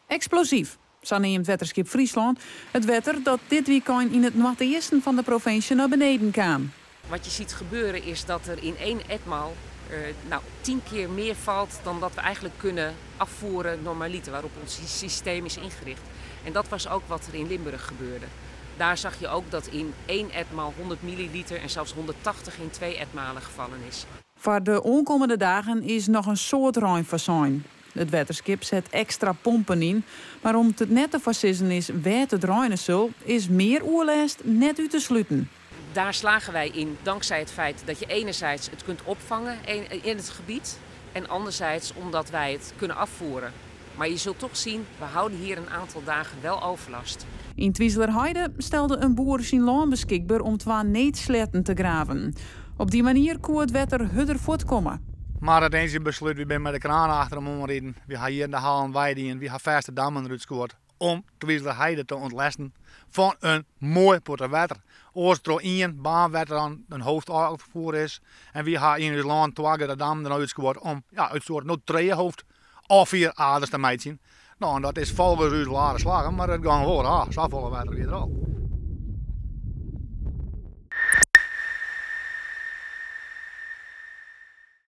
Eksplosyf, sa neamt Wetterskip Fryslân it wetter dat dit wykein yn it noardeasten fan de provinsje nei beneden kaam. Wat je ziet gebeuren is dat er in één etmaal nou, 10 keer meer valt dan dat we eigenlijk kunnen afvoeren normaliter, waarop ons systeem is ingericht. En dat was ook wat er in Limburg gebeurde. Daar zag je ook dat in één etmaal 100 milliliter en zelfs 180 in twee etmalen gevallen is. Foar de oankommende dagen is noch in soad rein foarsein. It wetterskip set ekstra pompen yn, mar om't it net te foarsizzen is wêr't it reine sil, is mear oerlêst net út te sluten. Daar slagen wij in dankzij het feit dat je enerzijds het kunt opvangen in het gebied en anderzijds omdat wij het kunnen afvoeren. Maar je zult toch zien, we houden hier een aantal dagen wel overlast. Yn Twizelerheide stelde in boer syn lân beskikber om twa needsleatten te graven. Op dy manier koe it wetter hurder fuortkomme. Mar it is in beslút, wy binne mei de kraan achter him oanriden. Wy ha hjir de halen weidien, wy ha fêste dammen derút skuord om Twizelerheide te ûntlêsten fan in moai protte wetter. Oars troch ien baan wetter dan in hoofdafvoer is. En wy ha yn ús lân twa grutte dammen der no útskuord om ja, út soart no trije hoofdafvoeraders te meitsjen. No, en dat is folgens ús wol aardich slagge, mar it gong wol raar. Safolle wetter wie der al.